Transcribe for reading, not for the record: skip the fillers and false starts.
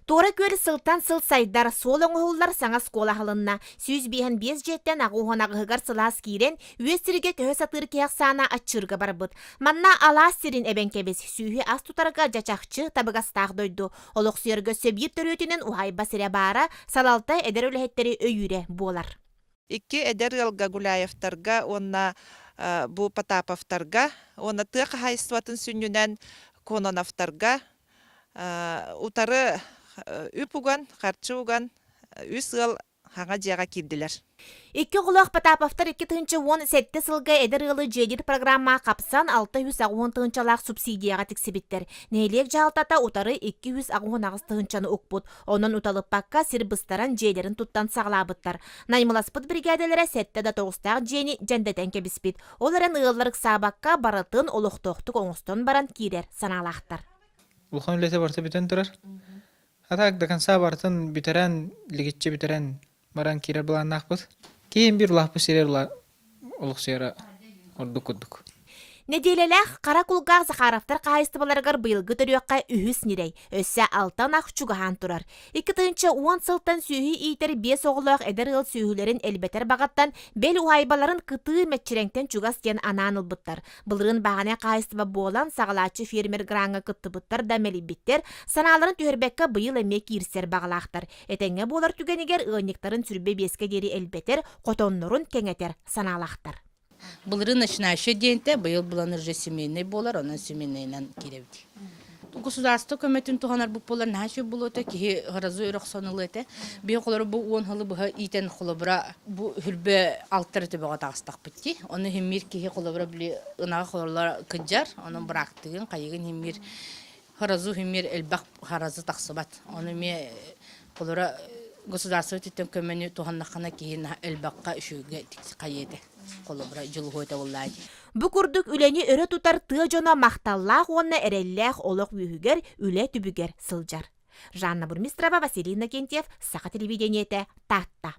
Туора Күөл сылтан сыл сайдар, суол оҥоһуллар саҥа оскуола аһылынна. 155 дьиэттэн аҕыс уон аҕыһыгар сылаас киирэн, үөс сиргэ көһө сатыыр киһи ахсаана аччыырга барбыт. Манна алаас сирин эбэн кэбис, сүүһү ас тутарга дьэ чахчы табыгастаах дойду. Олохсуйарга өссө биир төрүөтүнэн уһаайба сирэ баара, салалта эдэр үлэһиттэри өйүүрэ буолар. Икки эдэр ыалга Гуляевтарга уонна бу Потаповтарга уонна тыа хаһаайыстыбатын сүнньүнэн Кононовтарга утары үп уган, харчы уган үс ыал хаҥа дьиэҕэ киирдилэр. Икки оҕолоох Потаповтар 2017 сылга эдэр ыалы дьиэлиир программа хапсан 680 тыһыынчалаах субсидияҕа тиксибиттэр. Нэһилиэк дьаһалтата утары 288 тыһыынчаны укпут. Онон уталыппакка сир быстаран дьиэлэрин туттан саҕалаабыттар. Наймыласпыт биригээдэлэрэ сэттэ да тоҕустаах дьиэни дьэндэтэн кэбиспит. Ол эрэн ыаллар ыксаабакка барытын олохтоохтук оҥостон баран киирэр санаалаахтар. Улахан үлэтэ барыта бүтэн турар. А так до конца барытын бүтэрэн, лигиччи бүтэрэн баран киирэр былааннаахпыт. Киин биир улааппыт сирэр олохсуйара ордук курдук. Нэдиэлэлээх хара кулгаах Захаровтар хаһаайыстыбаларыгар быйылгы төрүөххэ үһүс ньирэй, өссө алта ынах чугаһаан турар. 2010 сылтан сүөһү иитэр биэс оҕолоох эдэр ыал сүөһүлэрин элбэтэр баҕаттан бэл уһаайбаларын кытыы мэччирэҥтэн чугас диэн анаан ылбыттар. Былырыын бааһынай хаһаайыстыба буолан, саҕалааччы фермер граҥҥа кыттыбыттар да мэлийбиттэр, санааларын түһэрбэккэ быйыл эмиэ киирсэр баҕалаахтар. Этэҥҥэ буолар түгэнигэр ыанньыктарын сүрбэ биэскэ диэри элбэтэр, хотоннорун кэҥэтэр санаалаахтар. Былырыын начинающий диэнтэ, быйыл булан уже семейный буолар, онон семейныйынан киирэбит. Государство көмөтүн туһанарбыт буолар наһаа үчүгэй буолуо этэ, киһи сразу өрө охсон ылыа этэ. Биһи холобура бу уон сылы быһа иитэн холобура бу хүрбэ алтар төбөҕө таҕыстахпыт дии. Ону иһиммиир киһи холобура били ынаҕа хололор кыдьар, онон быраактыгын, хайыгын иһиммиир сразу иһиммиир элбэх харазы тахсыбат. Ону эмиэ холобура государство өттүттэн көмөнү туһаннаххына киһи элбэххэ үчүгэйгэ хайыа этэ. Холобура дьулуһуо этэ буоллаа дии. Бу курдук үлэни өрө тутар тыа дьоно махталлаах уонна эрэллээх олох үөһүгэр үлэ түбүгэр сылдьар. Жанна Бурмистрова, Василий Иннокентьев, Саха телевидениетэ, Таатта.